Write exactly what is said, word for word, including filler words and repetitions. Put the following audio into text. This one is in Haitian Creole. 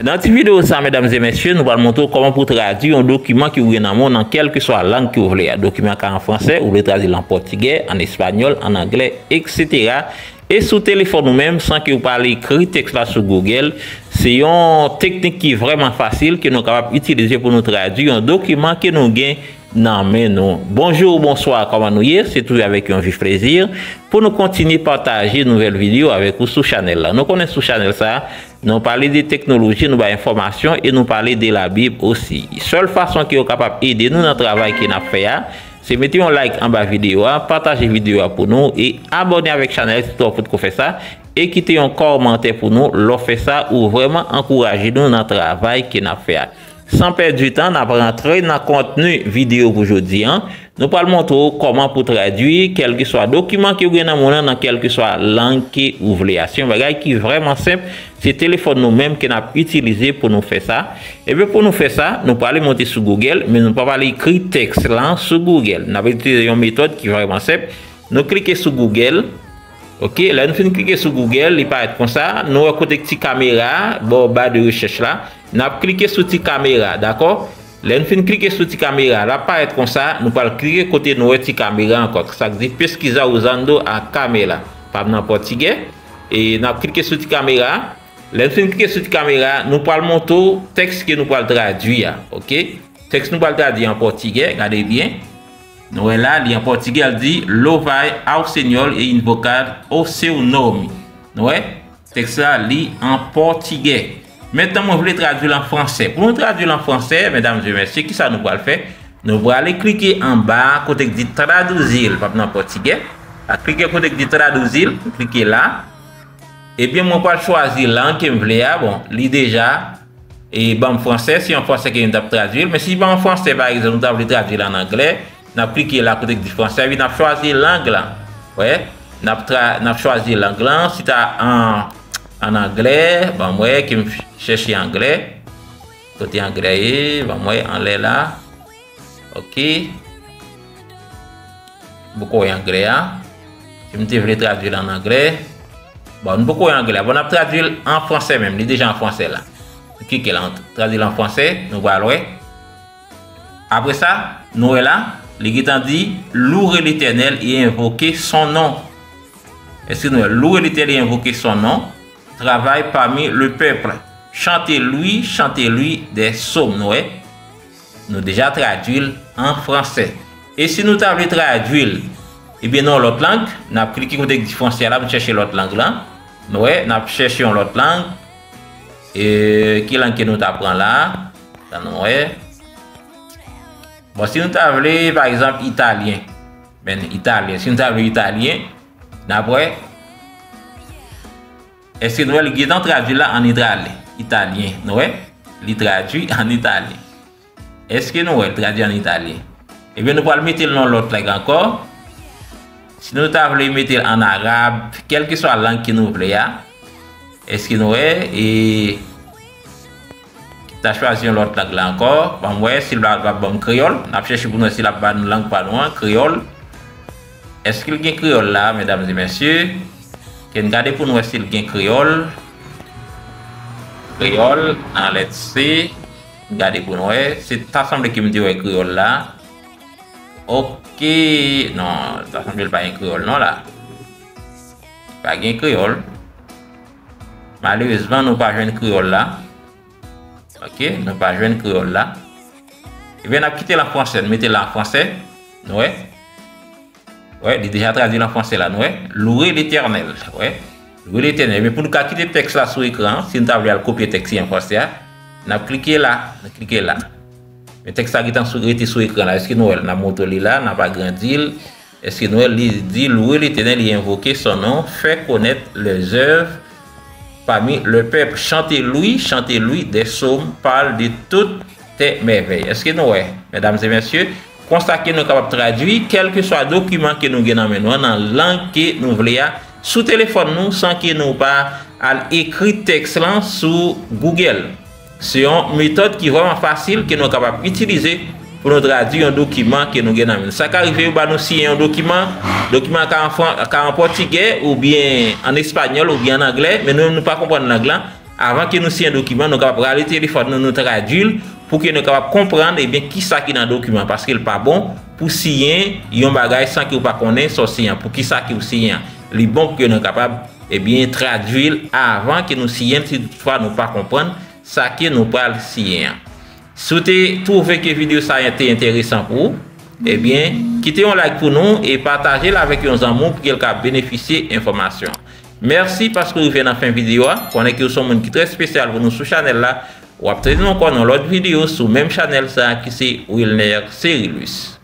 Nan ti videyo sa, medam e mesye, nou pral montre w kòman pou tradui yon dokiman ke w gen nan men w nan kèlkeswa lang ke w vle a. Dokiman ka an fransè, ou vle tradui l an pòtigè, an espanyòl, an anglè, etsetera. E sou telefòn ou menm, san ke w pa al ekri tèks la sou Google, se yon teknik ki vrèman fasil ke nou kapab itilize pou nou tradui yon dokiman ke nou gen nan men nou. Bonjou, bonswa, kòman nou ye? Se toujou avèk yon vif plezi pou nou kontinye pataje nouvèl videyo avèk ou sou chanèl la. Nou konnen sou chanèl sa, nou pale de teknoloji, nou bay enfòmasyon e nou pale de Labib osi. Sèl fason ke w kapab ede nou nan travay ke n ap fè a, se mete yon like anba videyo a, pataje videyo a pou nou e abòne avèk chanèl si w potko fè sa e kite yon kòmantè pou nou. Lè w fè sa, ou vrèman ankouraje nou nan travay ke n ap fè a. San pèdi tan, n ap rantre nan kontni videyo pou jodi a. Nou pral montre w kòman pou tradui kèlkeswa dokiman ke w gen nan men w nan, nan kèlkeswa lang ke ou vle a. Se yon bagay ki vrèman senp. Se telefòn nou menm ke n ap itilize pou nou fè sa. Ebyen, pou nou fè sa, nou prale monte sou Google, men nou p ap al ekri tèks lan sou Google. N ap itilize yon metòd ki vrèman senp. Nou klike sou Google. Ok, lè nou fin klike sou Google, li parèt konsa. Nou wè kote ti kamera a, bò ba de rechèch la. N ap klike sou ti kamera, dakò? Lè n fin klike sou ti kamera, l ap parèt konsa. Nou pral klike kote nou wè ti kamera ankò. Sa k di pesquisar usando a câmera. Pa nan pòtigè. E n ap klike sou ti kamera. Lè n fin klike sou ti kamera, nou pral montre w tèks ke nou pral tradui a. Ok? Tèks nou pral tradui an pòtigè, gade byen. Nou wè la, li an pòtigè, l di: Louvai ao Senhor e invocar o seu nome. Nou wè? Tèks la, li an pòtigè. Mentnan, mwen vle tradui l an fransè. Pou nou tradui l an fransè, medam e mesye, kisa nou pral fè? Nou prale klike anba kote k di traduzir, p ap nan pòtigè. A klike kote k di traduzir, klike la. Ebyen, mwen pral chwazi lang ke m vle a. Bon, li deja e ban m fransè, se an fransè ke m t ap tradui l. Men si ban m fransè, pa egzanp, nou ta vle tradui l an anglè, n ap klike la kote k di fransè, epi n ap chwazi lang lan. Wè, n ap tra, n ap chwazi lang lan, si ta an, an anglè, ban m wè, ke m chèche anglè. Kote anglè ye, ban m wè, anlè la. Ok. M poko wè anglè a. Si m te vle tradui l an anglè. Bon, nou poko wè anglè a. Bon, n ap tradui l an fransè menm. Li deja an fransè la. Nou klike la, tradui l an fransè. Nou pral wè. Apre sa, nou wè la, li gentan di: Louez l'Éternel et invoquez son nom. Èske nou wè? Louez l'Éternel et invoquez son nom. Travail parmi le peuple. Chantez-lui, chantez-lui des psaumes. Nou wè? Nou deja tradui l an fransè. E si nou ta vle tradui l, ebyen, nan yon lòt lang, n ap klike kote k di fransè a la, pou n chèche lòt lang lan. Nou wè, n ap chèche yon lòt lang. E ki lang ke nou ta pran la? Sa nou wè. Bon, si nou ta vle, pa egzanp, italyen. Men, italyen. Si nou ta vle italyen, n ap wè. Èske nou wè li gentan tradui la an italyen? Italyen, nou wè? Li tradui an italyen. Èske nou wè l tradui an italyen? Ebyen, nou pral mete l nan lòt lang ankò. Si nou ta vle mete l an arab, kèlkeswa lang ke nou vle a, èske nou wè? E ta chwazi yon lòt lang la ankò. Ban m wè si l va, va ban m kreyòl. N ap chèche pou nou wè si l ap ba nou lang pa nou an, kreyòl. Èske l gen kreyòl la, medam e mesye? Ke n gade pou nou wè si l gen kreyòl. Kreyòl, nan lèt C. N gade pou nou wè. Se ta sanble ke m te wè kreyòl la. Ok. Non, ta sanble l pa gen kreyòl non la. Pa gen kreyòl. Malerezman, nou pa jwenn kreyòl la. Ok, nou pa jwenn kreyòl la. Ebyen, n ap kite l an fransè, n mete l an fransè. Nou wè? Wè, li deja tradui l an fransè la, nou wè? Louez l'Éternel, wè? Louez l'Éternel. Men pou nou ka kite tèks la sou ekran an, si nou ta vle al kopye tèks li an fransè a, n ap klike la, n ap klike la. Men tèks la gentan sou, rete sou ekran la, èske nou wè l? N ap montre li la, n ap agrandi l. Èske nou wè l? Li di: Louez l'Éternel et invoquez son nom, fais connaître les œuvres parmi le peuple. Chantez-lui, chantez-lui des psaumes, parle de toutes tes merveilles. Èske nou wè, medam e mesye? Konsa ke nou kapab tradui kèlkeswa dokiman ke nou gen nan men nou an, nan lang ke nou vle a. Sou telefòn nou, san ke nou pa al ekri tèks lan sou Google. Se yon metòd ki vrèman fasil ke nou kapab itilize pou nou tradui yon dokiman ke nou gen nan men nou. Sa ka rive yo ba nou siyen yon dokiman, dokiman an ka an fran-, ka an pòtigè, oubyen an espanyòl, oubyen an anglè, men nou, nou pa konprann lang lan. Avan ke nou siyen dokiman, nou kapab rale telefòn nou, nou tradui l, pou ke nou kapab konprann, ebyen, kisa ki nan dokiman, paske l pa bon pou siyen yon bagay san ke w pa konnen sa w siyen an, pou kisa ke w siyen an. Li bon pou ke nou kapab, ebyen, tradui l avan ke nou siyen l, si toutfwa nou pa konprann sa ke nou pral siyen an. Si w te twouve ke videyo sa a te enteresan pou ou, ebyen, kite yon like pou nou e pataje l avèk yon zanmi w pou ke l ka benefisye enfòmasyon an. Mèsi paske w rive nan fen videyo a. Konnen ke w se yon moun ki trè espesyal pou nou sou chanèl la. W ap tande nou ankò nan lòt videyo sou menm chanèl sa a ki se Wilner Cerilus.